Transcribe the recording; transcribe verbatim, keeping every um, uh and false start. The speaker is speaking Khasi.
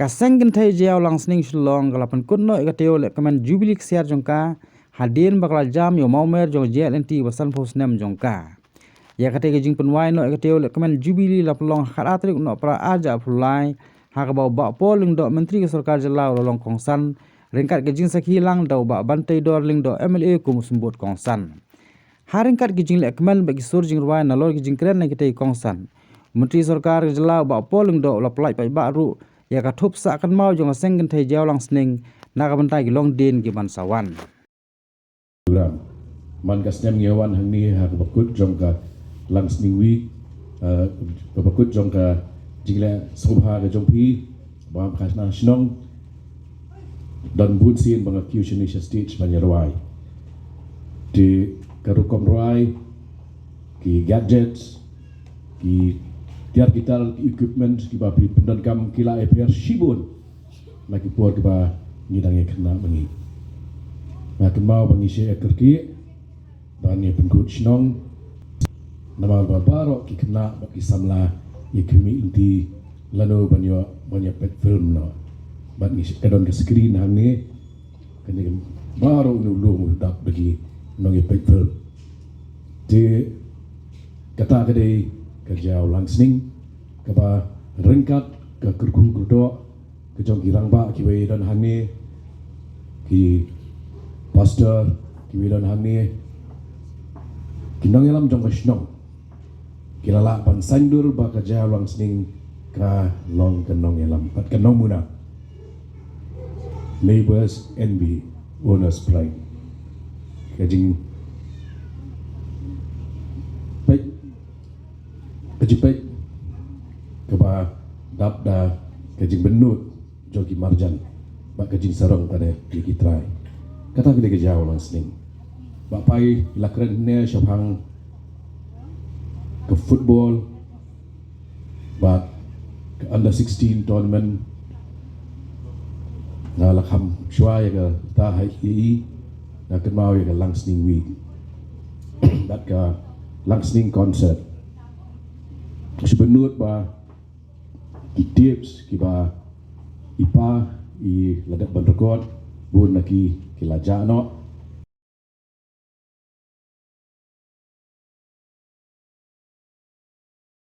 Ka seng kynthei Jaïaw Langsning Shillong ka la pynkut noh ïa ka taïew lehkmen Jubilee ksiar jong ka, hadien ba ka la jam ïa u mawmer jong J L N T ba sanphew snem jong ka. Ïa katei ka jingpynwai noh ïa ka taïew lehkmen Jubilee la pynlong ha ka khatar tarik u Nohprah arhajar arphew lai, ha kaba u Bah Paul Lyngdoh, Myntri ka Sorkar Jylla, u la long kongsan, ryngkat ka jingsakhi lang da u Bah Banteidor Lyngdoh, M L A, kum u symbud kongsan. Ha ryngkat ki jinglehkmen bad ki sur jingrwai nalor ki jingkren na kitei ki kongsan, u Myntri Sorkar ka Jylla, u Bah Paul Lyngdoh, u la pyllait paidbah ruh ïa ka thup sah kynmaw jong ka seng kynthei Jaïaw Langsning na ka bynta ki longdien kiban sa wan. Program. Man ka snem ngi wan hangne ha kaba kut jong ka Langsning Week, eh, kaba kut jong ka jingleh sngewbha ka jong phi, ba ka shnong, don bun sien ba nga kiew shane sha stage ban ïa rwai. Te ka rukom rwai, ki gadgets, ki tiar ki tal, ki equipment kiba phi pyndonkam ki la ïapher shibun na ki por kiba ngi dang ïakhynnah ma ngi. Nga kynmaw ba ngi shah ïakyrkieh ban ïa pynkut shnong, namar ba baroh ki khynnah bad ki samla ïa khmih lynti lano ban ïa, ban ïa peit film noh. Bad ngi shah, ka don ka screen hangne, kane ka baroh une u lum u dap da ki nongïapeit film. Te kata ka dei ka Jaïaw Langsning, kaba ryngkat ka kyrkhu kyrdoh ka jong ki rangbah kiba ïadon hangne, ki pastor kiba ïadon hangne, ki nongïalam jong ka shnong, ki la lah ban saiñdur ba ka Jaïaw Langsning ka long ka nongïalam bad ka nongmuna. Neighbors envy, owner's pride. Ka jingpeit, ka jingpeit kaba dap da ka jingbynnud jong ki marjan bad ka jingsarong ka dei ïa ki trai. Kata ka dei ka Jaïaw Langsning. Bah Pai la kren ne shaphang ka football bad ka under sixteen tournament. Nga la kham shuwa ïa kata ha i, nga kynmaw ïa ka Langsning Week bad ka Langsning Concert. Shu bynnud ba ki tips kiba i pa i la dep ban record, bun na ki ki la jah noh,